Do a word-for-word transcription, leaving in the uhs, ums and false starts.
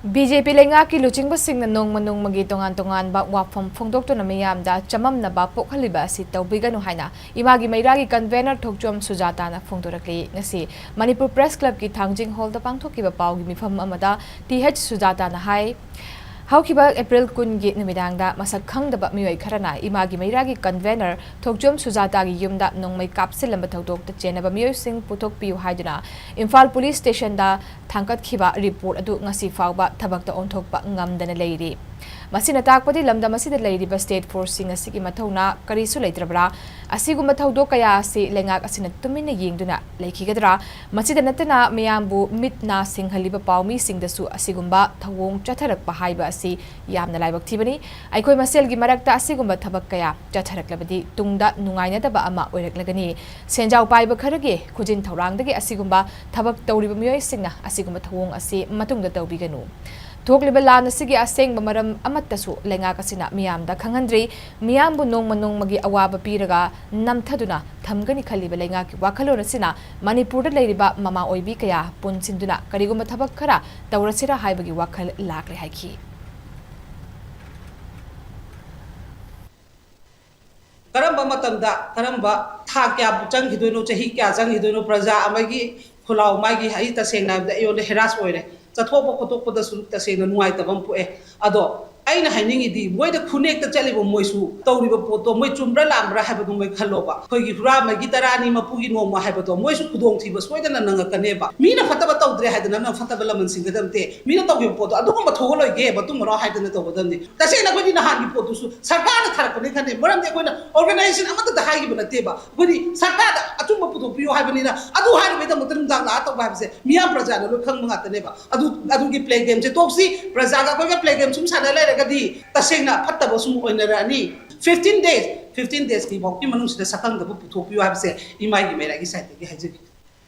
B J ꯄꯤ ꯂꯩꯉꯥꯛꯀꯤ ꯂꯨꯆꯤꯡꯕꯁꯤꯡꯅ ꯅꯣꯡꯃ ꯅꯣꯡꯃꯒꯤ ꯇꯣꯉꯥꯟ ꯇꯣꯉꯥꯟꯕ ꯋꯥꯐꯝ ꯐꯣꯡꯗꯣꯛꯇꯨꯅ ꯃꯤꯌꯥꯝꯗ ꯆꯃꯝꯅꯕ ꯄꯣꯛꯍꯜꯂꯤꯕ ꯑꯁꯤ ꯇꯧꯕꯤꯒꯅꯨ ꯍꯥꯏꯅ ꯏꯃꯥꯒꯤ ꯃꯩꯔꯥꯒꯤ ꯀꯟꯚꯦꯅꯔ ꯊꯣꯛꯆꯣꯝ ꯁꯨꯖꯥꯇꯥꯅ ꯐꯣꯡꯗꯣꯔꯛꯂꯤ꯫ ꯉꯁꯤ ꯃꯅꯤꯄꯨꯔ ꯄ꯭ꯔꯦꯁ ꯀ꯭ꯂꯕꯀꯤ ꯊꯥꯡꯖꯤꯡ ꯍꯣꯜꯗ ꯄꯥꯡꯊꯣꯛꯈꯤꯕ ꯄꯥꯎꯒꯤ ꯃꯤꯐꯝ ꯑꯃꯗ ꯇꯤ ꯍꯩꯆ ꯁꯨꯖꯥꯇꯥꯅ ꯍꯥꯏ, ꯍꯧꯈꯤꯕ ꯑꯦꯄ꯭ꯔꯤꯜ ꯀꯨꯟꯒꯤ ꯅꯨꯃꯤꯗꯥꯡꯗ ꯃꯁꯛ ꯈꯪꯗꯕ ꯃꯤꯑꯣꯏ ꯈꯔꯅ ꯏꯃꯥꯒꯤ ꯃꯩꯔꯥꯒꯤ ꯀꯟꯚꯦꯅꯔ ꯊꯣꯛꯆꯣꯝ ꯁꯨꯖꯥꯇꯥꯒꯤ ꯌꯨꯝꯗ ꯅꯣꯡꯃꯩ ꯀꯥꯞꯁꯤꯜꯂꯝꯕ ꯊꯧꯗꯣꯛꯇ ꯆꯦꯟꯅꯕ ꯃꯤꯑꯣꯏꯁꯤꯡ ꯄꯨꯊꯣꯛꯄꯤꯌꯨ ꯍꯥꯏꯗꯨꯅ ꯏꯝꯐꯥꯜ ꯄꯨꯂꯤꯁ ꯁ꯭ꯇꯦꯁꯟꯗ ꯊꯥꯡꯒꯠꯈꯤꯕ ꯔꯤꯄꯣꯔꯠ ꯑꯗꯨ ꯉꯁꯤ ꯐꯥꯎꯕ ꯊꯕꯛꯇ ꯑꯣꯟꯊꯣꯛꯄ ꯉꯝꯗꯅ ꯂꯩꯔꯤ꯫ ꯃꯁꯤꯅ ꯇꯥꯛꯄꯗꯤ ꯂꯝꯗꯝ ꯑꯁꯤꯗ ꯂꯩꯔꯤꯕ ꯁ꯭ꯇꯦꯠ ꯐꯣꯔꯁꯁꯤꯡ ꯑꯁꯤꯒꯤ ꯃꯊꯧꯅꯥ ꯀꯔꯤꯁꯨ ꯂꯩꯇ꯭ꯔꯕ꯭ꯔꯥ? ꯑꯁꯤꯒꯨꯝꯕ ꯊꯧꯗꯣꯛ ꯀꯌꯥ ꯑꯁꯤ ꯂꯩꯉꯥꯛ ꯑꯁꯤꯅ ꯇꯨꯃꯤꯟꯅ ꯌꯦꯡꯗꯨꯅ ꯂꯩꯈꯤꯒꯗ꯭ꯔꯥ? ꯃꯁꯤꯗ ꯅꯠꯇꯅ ꯃꯤꯌꯥꯝꯕꯨ ꯃꯤꯠ ꯅꯥ ꯁꯤꯡꯍꯜꯂꯤꯕ ꯄꯥꯎꯃꯤꯁꯤꯡꯗꯁꯨ ꯑꯁꯤꯒꯨꯝꯕ ꯊꯧꯑꯣꯡ ꯆꯠꯊꯔꯛꯄ ꯍꯥꯏꯕ ꯑꯁꯤ ꯌꯥꯝꯅ ꯂꯥꯏꯕꯛ ꯊꯤꯕꯅꯤ꯫ ꯑꯩꯈꯣꯏ ꯃꯁꯦꯜꯒꯤ ꯃꯔꯛꯇ ꯑꯁꯤꯒꯨꯝꯕ ꯊꯕꯛ ꯀꯌꯥ ꯆꯠꯊꯔꯛꯂꯕꯗꯤ ꯇꯨꯡꯗ ꯅꯨꯡꯉꯥꯏꯅꯗꯕ ꯑꯃ ꯑꯣꯏꯔꯛꯂꯒꯅꯤ꯫ ꯁꯦꯟꯖꯥꯎ ꯄꯥꯏꯕ ꯈꯔꯒꯤ ꯈꯨꯖꯤꯟ ꯊꯧꯔꯥꯡꯗꯒꯤ ꯑꯁꯤꯒꯨꯝꯕ ꯊꯕꯛ ꯇꯧꯔꯤꯕ ꯃꯤꯑꯣꯏꯁꯤꯡꯅ ꯑꯁꯤꯒꯨꯝꯕ ꯊꯧꯑꯣꯡ ꯑꯁꯤ ꯃꯇꯨꯡꯗ ꯇꯧꯕꯤꯒꯅꯨ꯫ ꯊꯣꯛꯂꯤꯕ ꯂꯥꯟ ꯑꯁꯤꯒꯤ ꯑꯁꯦꯡꯕ ꯃꯔꯝ ꯑꯃꯠꯇꯁꯨ ꯂꯩꯉꯥꯛ ꯑꯁꯤꯅ ꯃꯤꯌꯥꯝꯗ ꯈꯪꯍꯟꯗ꯭ꯔꯤ꯫ ꯃꯤꯌꯥꯝꯕꯨ ꯅꯣꯡꯃ ꯅꯣꯡꯃꯒꯤ ꯑꯋꯥꯕ ꯄꯤꯔꯒ ꯅꯝꯊꯗꯨꯅ ꯊꯝꯒꯅꯤ ꯈꯜꯂꯤꯕ ꯂꯩꯉꯥꯛꯀꯤ ꯋꯥꯈꯜꯂꯣꯟ ꯑꯁꯤꯅ ꯃꯅꯤꯄꯨꯔꯗ ꯂꯩꯔꯤꯕ ꯃꯃꯥ ꯑꯣꯏꯕꯤ ꯀꯌꯥ ꯄꯨꯟꯁꯤꯟꯗꯨꯅ ꯀꯔꯤꯒꯨꯝꯕ ꯊꯕꯛ ꯈꯔ ꯇꯧꯔꯁꯤꯔꯥ ꯍꯥꯏꯕꯒꯤ ꯋꯥꯈꯜ ꯂꯥꯛꯂꯦ ꯍꯥꯏꯈꯤ꯫ ꯀꯔꯝꯕ ꯃꯇꯝꯗ, ꯀꯔꯝꯕ ꯊꯥ ꯀꯌꯥ ꯆꯪꯈꯤꯗꯣꯏꯅꯣ, ꯆꯍꯤ ꯀꯌꯥ ꯆꯪꯈꯤꯗꯣꯏꯅꯣ, ꯄ꯭ꯔꯖꯥ ꯑꯃꯒꯤ ꯈꯨꯜꯂꯥꯎ ꯃꯥꯒꯤ, ꯑꯩ ꯇꯁꯦꯡꯅ ꯍꯥꯏꯕꯗ ꯑꯩꯉꯣꯟꯗ ꯍꯦꯔꯥꯁ ꯑꯣꯏꯔꯦ꯫ ꯆꯠꯊꯣꯛꯄ ꯈꯣꯠꯇꯣꯛꯄꯗꯁꯨ ꯇꯁꯦꯡꯅ ꯅꯨꯡꯉꯥꯏꯇꯕ ꯑꯃ ꯄꯣꯛꯑꯦ꯫ ꯑꯗꯣ ꯑꯩꯅ ꯍꯥꯏꯅꯤꯡꯉꯤꯗꯤ, ꯃꯣꯏꯗ ꯈꯨꯅꯦꯛꯇ ꯆꯠꯂꯤꯕ ꯃꯣꯏꯁꯨ ꯇꯧꯔꯤꯕ ꯄꯣꯠꯇꯣ ꯃꯣꯏ ꯆꯨꯝꯕ꯭ꯔꯥ ꯂꯥꯟꯕ꯭ꯔꯥ ꯍꯥꯏꯕꯗꯨ ꯃꯣꯏ ꯈꯜꯂꯣꯕ꯫ ꯑꯩꯈꯣꯏꯒꯤ ꯍꯨꯔꯥꯟꯕꯒꯤ ꯇꯔꯥꯅꯤ ꯃꯄꯨꯒꯤ ꯅꯣꯡꯃ ꯍꯥꯏꯕꯗꯣ ꯃꯣꯏꯁꯨ ꯈꯨꯗꯣꯡꯊꯤꯕ ꯁꯣꯏꯗꯅ ꯅꯪꯉꯛꯀꯅꯦꯕ꯫ ꯃꯤꯅ ꯐꯠꯇꯕ ꯇꯧꯗ꯭ꯔꯦ ꯍꯥꯏꯗꯅ ꯅꯪ ꯐꯠꯇꯕ ꯂꯃꯟ ꯁꯤꯡꯒꯗꯕ ꯅꯠꯇꯦ꯫ ꯃꯤꯅ ꯇꯧꯈꯤꯕ ꯄꯣꯠꯇꯣ ꯑꯗꯨꯒꯨꯝꯕ ꯊꯣꯛꯍꯜꯂꯣꯏꯒꯦ, ꯃꯇꯨꯡ ꯃꯅꯥꯎ ꯍꯥꯏꯗꯅ ꯇꯧꯒꯗꯕꯅꯤ꯫ ꯇꯁꯦꯡꯅ ꯑꯩꯈꯣꯏꯗꯤ ꯅꯍꯥꯟꯒꯤ ꯄꯣꯠꯇꯨꯁꯨ ꯁꯔꯀꯥꯔꯅ ꯊꯥꯔꯛꯄꯅꯤ ꯈꯟꯅꯩ, ꯃꯔꯝꯗꯤ ꯑꯩꯈꯣꯏꯅ organization ꯑꯃꯠꯇꯗ ꯍꯥꯏꯈꯤꯕ ꯅꯠꯇꯦꯕ꯫ ꯑꯩꯈꯣꯏꯗꯤ ꯁꯔꯀꯥꯔꯗ ꯑꯆꯨꯝꯕ ꯄꯨꯊꯣꯛꯄꯤꯌꯨ ꯍꯥꯏꯕꯅꯤꯅ, ꯑꯗꯨ ꯍꯥꯏꯔꯨꯕꯩꯗꯃꯛꯇ ꯅꯨꯡꯗꯥꯡ ꯂꯥꯛꯑ ꯇꯧꯕ ꯍꯥꯏꯕꯁꯦ ꯃꯤꯌꯥꯝ ꯄ꯭ꯔꯖꯥꯅ ꯂꯣꯏ ꯈꯪꯕ ꯉꯥꯛꯇꯅꯦꯕ꯫ ꯑꯗꯨ, ꯑꯗꯨꯒꯤ play game ꯁꯦ ꯇꯣꯛꯁꯤ꯫ ꯄ꯭ꯔꯖꯥꯒ ꯑꯩꯈꯣꯏꯒ play game ꯁꯨꯝ ꯁꯥꯟꯅ ꯂꯩꯔꯒꯗꯤ ꯇꯁꯦꯡꯅ ꯐꯠꯇꯕ ꯁꯨꯝ ꯑꯣꯏꯅꯔꯛꯑꯅꯤ꯫ Fifteen days, fifteen days ꯀꯤ ꯐꯥꯎꯒꯤ ꯃꯅꯨꯡꯁꯤꯗ ꯁꯛꯈꯪꯗꯕ ꯄꯨꯊꯣꯛꯄꯤꯌꯨ ꯍꯥꯏꯕꯁꯦ ꯏꯃꯥꯒꯤ ꯃꯩꯔꯥꯒꯤ side ꯇꯒꯤ ꯍꯥꯏꯖꯒꯦ꯫